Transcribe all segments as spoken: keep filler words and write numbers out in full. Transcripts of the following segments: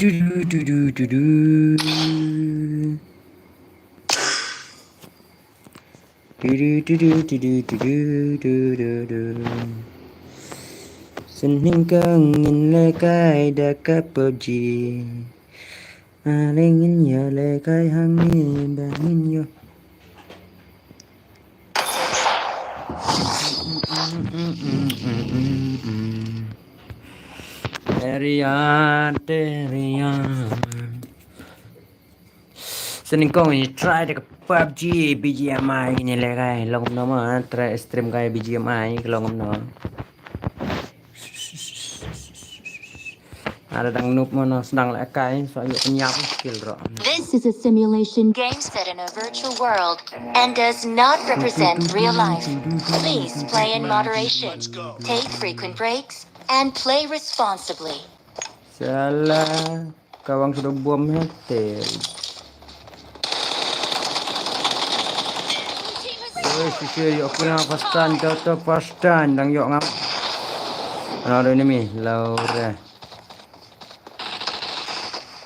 Du du du du du du. Du du du du du du du du du du du. Sngewbha ngin lehkai da ka PUBG. Are ngin ïa lehkai hangne ba ngin ïoh. Terian, terian. Sngewbha ngin try da ka PUBG, BGMI ngin lehkai. Long kumno ma, try stream kai BGMI, long kumno. Ada dang noob mo, no sdang lehkai, so ïoh pynïap skill ro. This is a simulation game set in a virtual world and does not represent real life. Please play in moderation. Take frequent breaks and play responsibly. Salah. Ka wang sudah bom he tel. Oi, sisi ïoh kena pastan, jatuh pastan, dang ïoh ngam. Ano ada enemy, Laura.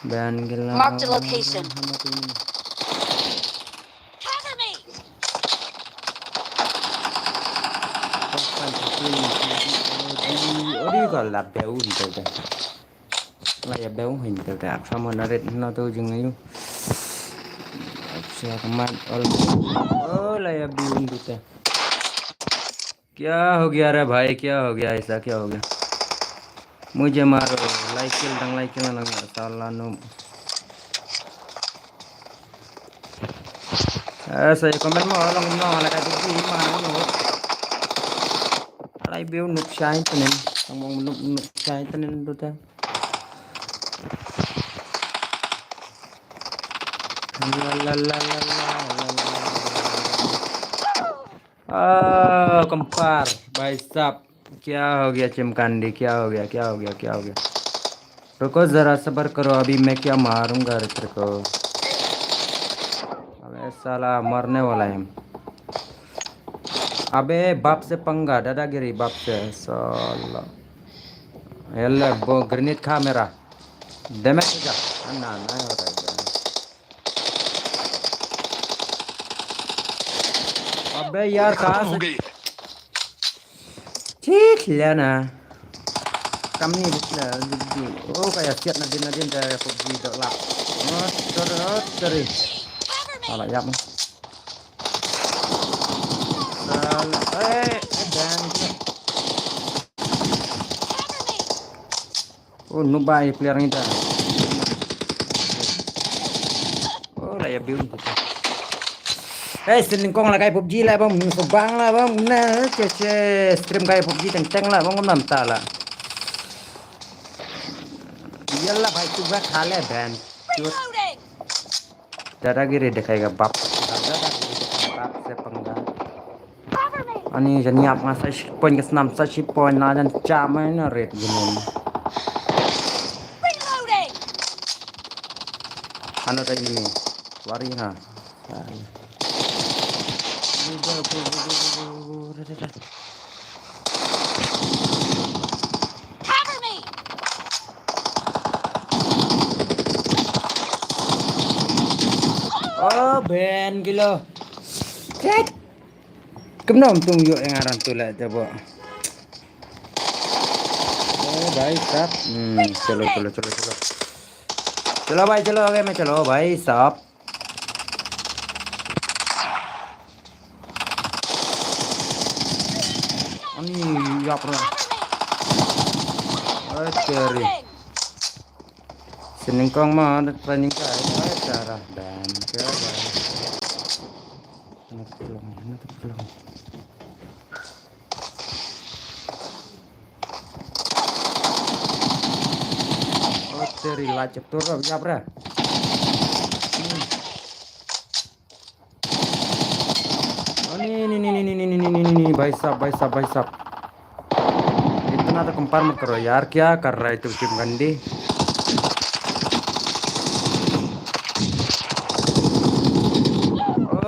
Dan gila. Marked a location. Cover me. Pastan, sisi. Odi ko la beu di ko. La ïa beu hin te te ak samo na ret na to jing ayu. Acha kamat ol. Oh, la ïa biun tu te. क्या हो गया रे भाई, क्या हो गया ऐसा, क्या हो गया? मुझे मारो, लाइक किल दंग लाइक किल नंग साला नो. Eh, saya komen mo, long no, ala ka di ma no. Alai biu nuk shai tenen, tang mong nuk nuk shai tenen tu ta. La la la la la la la. Ah, kempar, baisap. क्या हो गया चिमकांडी, क्या हो गया, क्या हो गया, क्या हो गया? रुको जरा सबर करो, अभी मैं क्या मारूंगा रे तेरे को। अबे साला मरने वाला है। अबे बाप से पंगा, दादागिरी बाप से, साला। ये ले, वो ग्रेनेड खा मेरा। डैमेज हो जा। ना, ना हो रहा है। अबे यार, कहाँ से? Chit lena. Kam ni bit la, bit la. Oh, ka ïa siat nadien nadien ka PUBG dok lap. Oh, sorry, oh, sorry. Ala ïap. Sal, eh, eh, dan. Oh, noob bai player ni ta. Oh, la ïa biun tu. Eh, sngewbha lehkai PUBG la bang, sngewbha la bang, na, che, che, stream kai PUBG teng teng la bang, nam ta la. Yalla bhai, tu ba khale ban. Reloading. दादागिरी दिखाएगा बाप। दादागिरी दिखाएगा बाप से पंगा। Cover me. Ani jan ïap nga sa shi point ka snam sa shi point na jan cham ai na ret gimon. Reloading. Ano ta ini. Wari ha. Wari. Cover me. Oh, ben gila. Cek. Kumno ym tung ïoh ïa nga rantu la jabo. Oh, bhai sab. Hmm, chalo, chalo, chalo, chalo. Chalo, bhai, chalo, okay, main chalo, bhai sab. Ani, ïap ra. Ai, keri. Sngewbha ma, ada training ka, ai, cara. Dan, ke, dan. Kena tolong, kena tolong. Oh, teri, la cetur, ïap ra. Hmm. Oh, ni, ni, ni, भाई साहब, भाई साहब, भाई साहब। इतना तो कंपेयर मत करो यार, क्या कर रहा है तू शिव गंडी?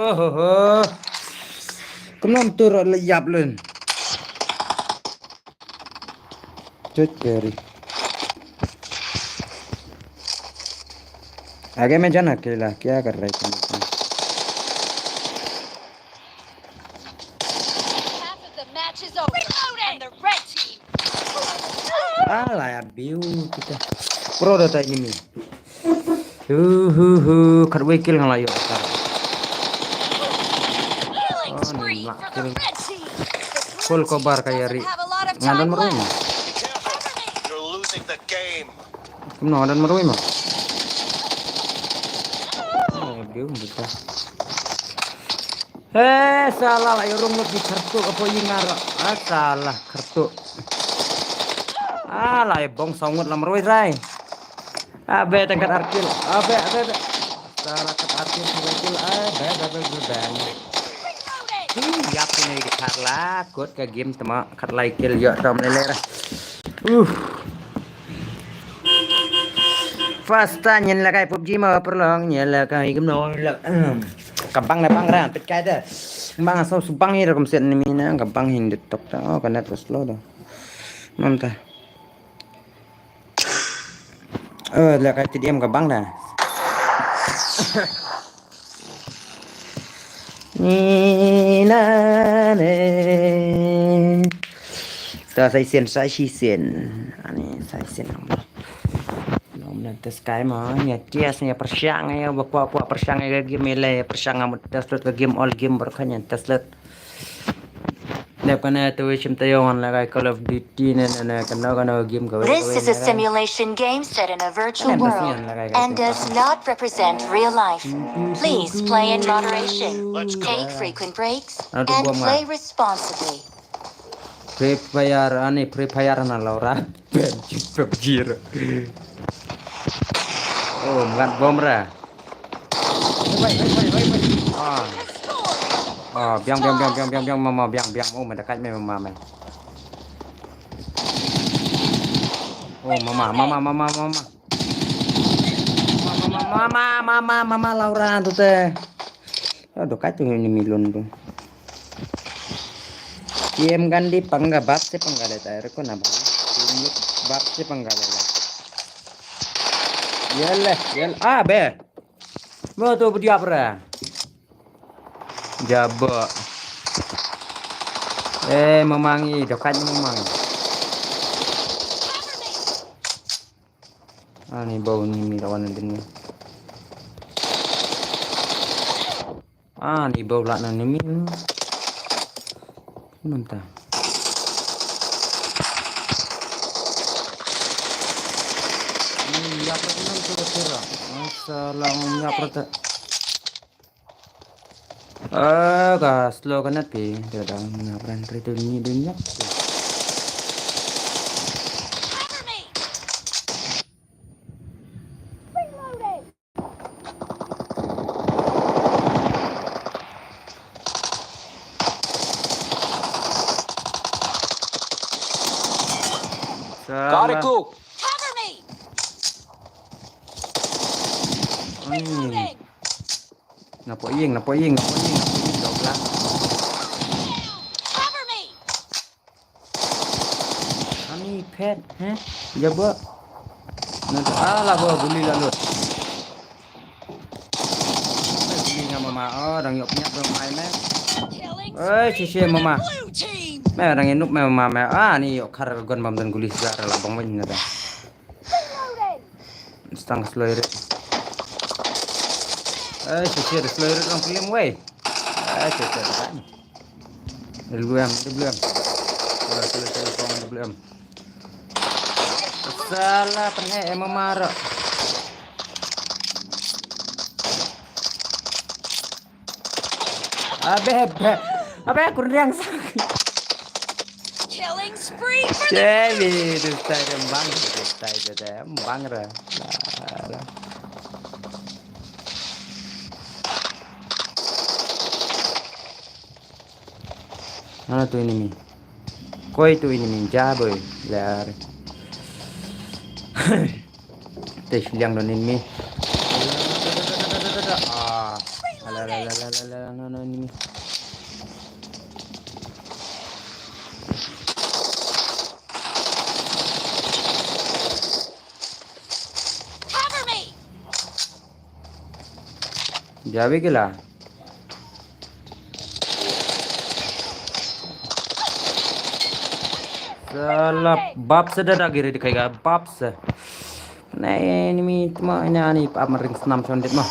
ओहो हो। Kumno ym tur la ïap lun. Chut keri. आगे मैं जाना अकेला, क्या कर रहा है तुम? Half of the match is over, and the red team. Ala ya biu kita. Pro data ini. Hu hu hu, khat wei kill nga la ïoh. Killing spree for the red team. Full cover ka ïari. Ngan don marwei ma. You're losing the game. Kumno ngan don marwei ma? Oh, dia buta. Eh, salah lah, urung lebih kertuk apa ingar. Ah, salah kertuk. Ah, lah, bong songut lah marwei rai. Abe tengkat arkil. Abe, abe, abe. Salah kat arkil, salah arkil. Abe, abe, abe, abe. Ih, yap ini di khat la, kut ka game tema, khat lai kill yo tam lele ra. Uh. First time nyen la kai PUBG ma perlong nyen la kai game no la. Ka bang na bang ra, pit kai da. Bang so subang hi ra kum set ni mina, ka bang hin de tok ta. Oh, ka net slow da. Mam ta. Eh, la kai T D M ka bang da. Ni na ne. Ta sai sen, sai shi sen. Ani sai sen. Nom na te sky ma, nya tias nya persiang ya, ba kwa kwa persiang ya game le, persiang amat test lot game, all game berkanya test lot. Dep kana tu shim tayong la kai Call of Duty ne ne ne kana kana game ka. This is a simulation game set in a virtual world and does not represent real life. Please play in moderation. Take frequent breaks and play responsibly. Free Fire, ani Free Fire na Laura. PUBG. Oh, ngat bom ra. Oi, oi, oi, oi, oi. Ah. Ah, biang, biang, biang, biang, biang, biang, mama, biang, biang. Oh, mendekat me mama me. Oh, mama, mama, mama, mama. Mama, mama, mama, mama, Laura tu te. Oh, dokat tu ni milon tu. Game kan di pangga bab se pangga le tai reko na ba. Game bab se pangga le la. Yele, yele. Ah, be. Mo tu budi apa ra? Jaba. Eh, memangi, dokat ni memangi. Ah, ni bau ni mi lawan ni. Ah, ni bau lah na ni mi. Mantap. Ni ya pernah tu kira. Masalah ya pernah. Ah, ka slow ka nat pi. Dia dah ngapran kereta ni dia nyap. Got it, cool. Cover me. Reloading. Napo ing, napo ing, napo ing, napo ing, dobla. Cover me. Ani pet, eh? Jaba. Nanti ala ba guli lalut. Guli nga mama, oh, dang yok nyap dang mai me. Eh, sisi mama. Me dang inuk me mama me. Ah, ni yok kar gon bam dan guli segar la bang wen na da. Stang slow rit. Eh, sisi slow rit lang film wei. Eh, sisi kan. W M, W M. Wala sila sila kong W M. Salah pernah emang marah. Abe, abe. Abe, aku riang sak. Killing spree for the Jadi, tu style dia bang, tu style dia bang ra. Lah, lah. Mana tu enemy? Koi tu enemy, ja boy, lar. Te shiliang don enemy. Ah, ala, ala, ala, ala, ala, no, no, enemy. Cover me. Jawi gila. Sala bap sa da dagi re dikhai ga bap sa. Nei ni mi tma ina ni pa maring snam chon dit ma.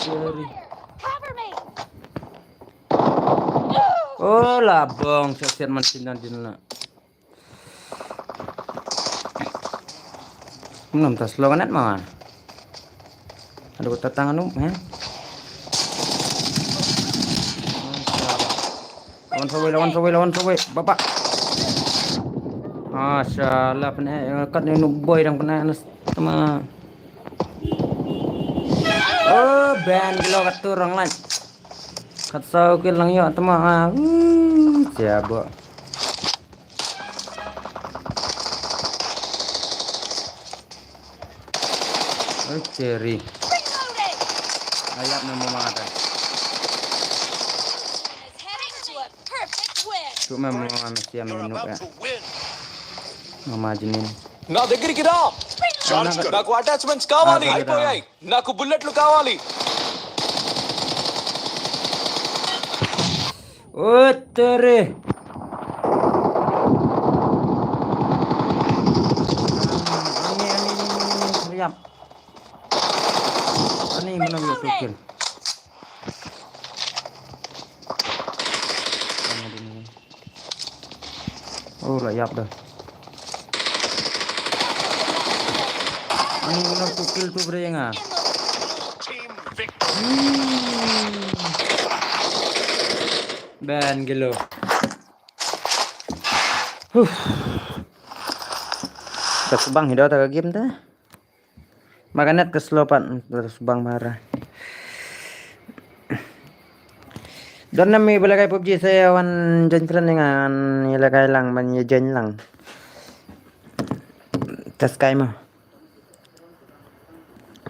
Sorry. Oh la bong sa siat man sinan din la. Ngam tas lo kanet ma. Aduh tatang anu he. Lawan sawi, lawan sawi, lawan sawi. Bapak. Masya Allah pene kat ni nuk boy dang pene anas tama. Oh ben gelo kat tu orang lain. Kat sau ke lang yo tama. Ah, uh, siapa? Oi, Cherry. Ayap na mama ada. Tu mama mama mesti yang minum ya. Mama jenin. నా దగ్గరికి రా. నాకు అటాచ్‌మెంట్స్ కావాలి. అయిపోయాయి. నాకు బుల్లెట్లు కావాలి. Otere. Ani ani ani ani ani. Hurry up. Ani mana dia tukil. Oh la yap dah. Ani mana tukil tu beringa. Ben gelo. Huh. Ka subang hi da ta ka game ta. Maganet ka slow pat ta subang mara. Don na mi bala kai PUBG saya wan join friend ngan ila kai lang ban ya join lang. Tas kai ma.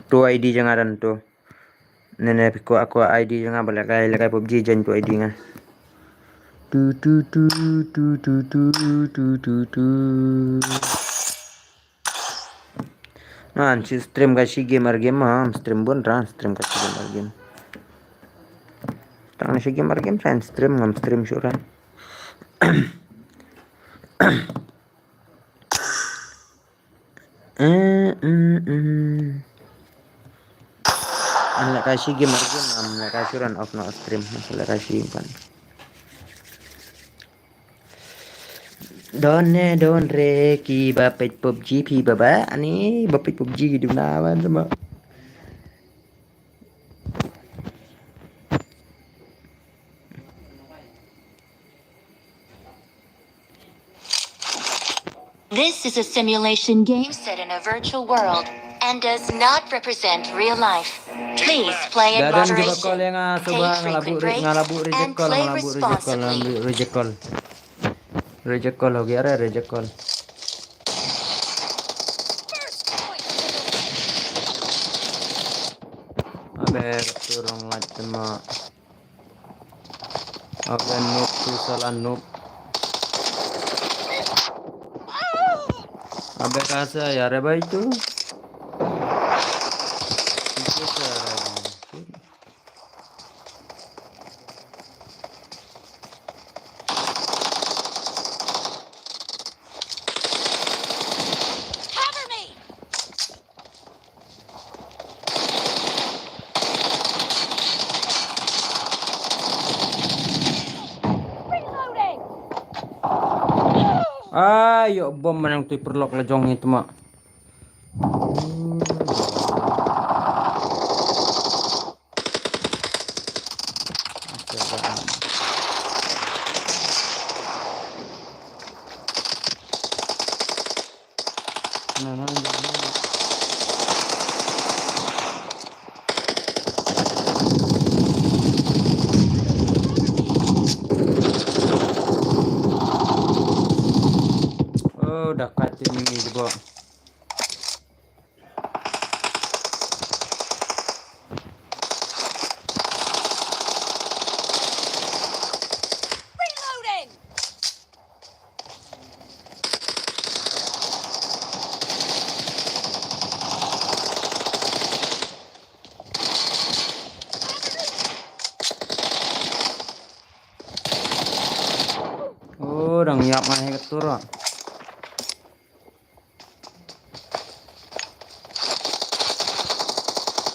Tu ID jangan dan tu. Nene piko aku ID nga bala kai la kai PUBG jan tu ID nga. Tu tu tu tu tu tu tu tu tu. Nan si stream ka si gamer game ha, stream bun ran stream ka si gamer game. Tang si gamer game fan stream ngam stream syuran. Eh, mm, mm. An la ka shi game ar game am la ka shi run off no stream la ka shi pan. Don ne don re ki ba pet PUBG pi ba ba ani ba pet PUBG ki dum na ban sama. This is a simulation game set in a virtual world and does not represent real life. Please play in moderation, take frequent breaks, and play responsibly. Reject call, reject call. Reject call ho gaya re, reject call. Abe, katu wrong light tema. Abe noob tu salah noob. Abe kasa ya re bhai tu. Itu salah. Ayo bom manang tu perlok la jong ni tuma. Oh, dah kat ini juga. Reloading! Oh, dang ïap ngan hek tur.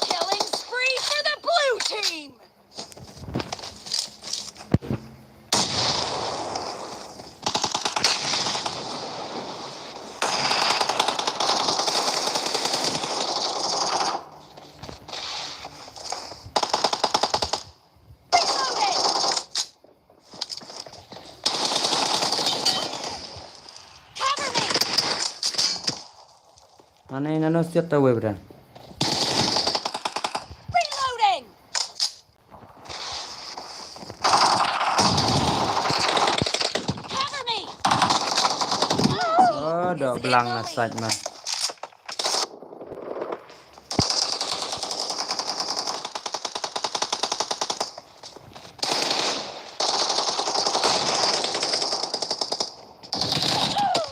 Killing spree for the blue team! Ane nano siat ta webra. Reloading! Cover me! Oh, da blang na side man.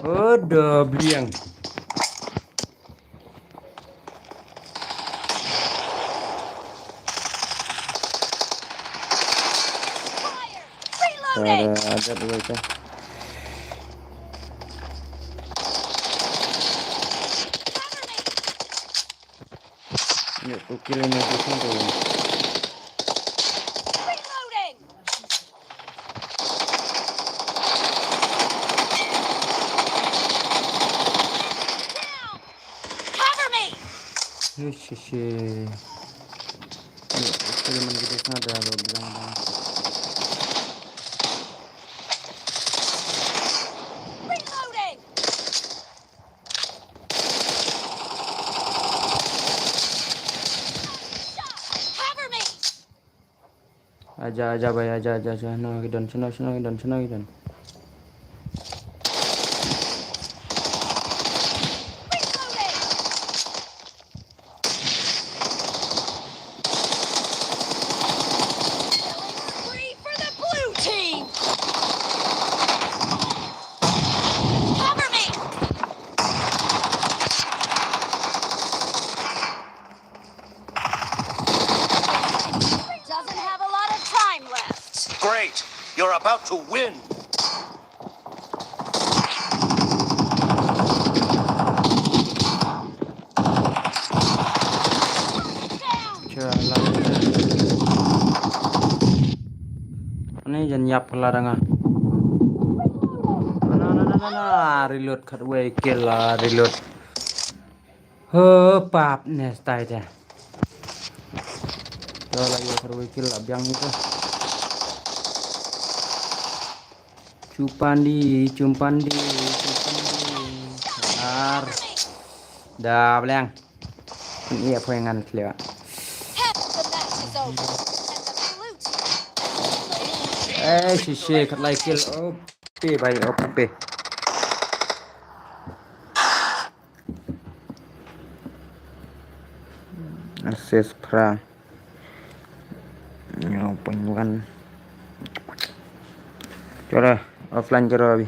Oh, da bliang. Reloading! Ada dua itu. Cover me! Yuk, tu kill ini tu tu. Reloading! Down! Cover me! Hish, hish, hish. Yuk, tu kill mana kita sana ada lo bilang dah. Reloading! Cover me! Aja, aja, bhai, aja, aja, aja. No, ki don, shano, shano, ki don, shano, ki don. Reloading! Killing spree for the blue team! Cover me! Doesn't have a lot of time left. Great! You're about to win! Down! Cha la. Ani jan ïap pala dang ah. Na, na, na, na, na. Reload khatwei kill la, reload. Ho pap ne stai te. To la ïa khatwei kill la biang ni to. Chupandi, chumpandi, chupandi. Ar. Da blang. Ni apa yang ngan kliwa. Half of the match is over. And the blue team. Eh, shishe khatlai kill. Oh, pe bhai, oh, pe. Assist pra. Nyo pengwan. Chora, offline chora abhi.